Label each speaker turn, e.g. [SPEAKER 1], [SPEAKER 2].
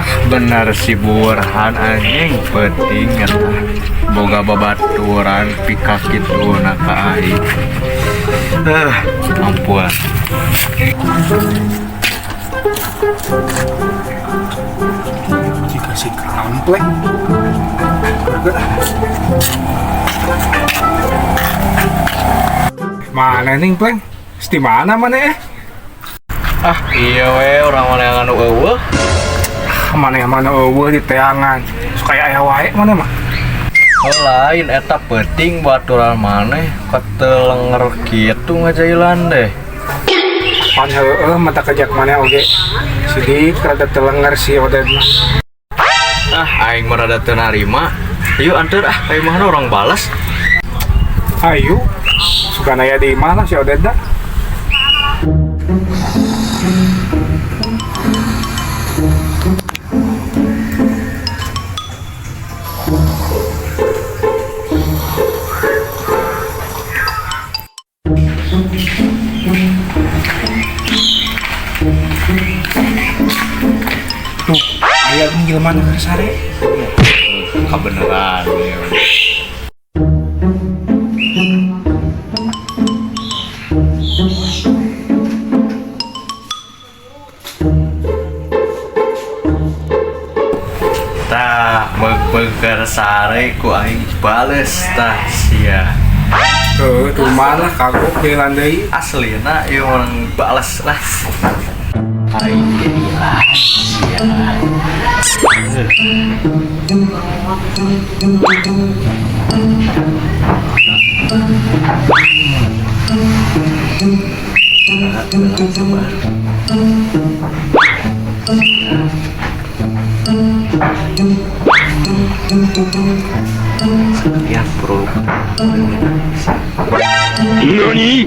[SPEAKER 1] Ah, bener si Burhan anjing penting eta. Boga babaturan pika kitu na ka aing. Ampun.
[SPEAKER 2] Jika si kampleng. Mana nih, Pleng? Di mana mana eh?
[SPEAKER 1] Ah, iya we urang mana yang anu eueuh.
[SPEAKER 2] Mana yang mana eueuh di teangan. Suka aya wae mana mah.
[SPEAKER 1] Oh, lain eta penting baturan maneh ketelenger kitu ngajailan deh.
[SPEAKER 2] Pan heueuh mata kejak mana oge. Sidik rada telenger si Oded mah.
[SPEAKER 1] Ah, aing mah rada teu narima. Yuk anteur ah, aing mah orang balas.
[SPEAKER 2] Ayo, suka naya di mana si Oded dah? Tuh, aya jelema nu keur sare.
[SPEAKER 1] Kebeneran ya. Tah, beger sare ku aing bales tah sia.
[SPEAKER 2] Heuh, tuh mana kagok jalan deui.
[SPEAKER 1] Aslina ieu orang bales lah. Aing gila sia. Sekalian bro. NANI?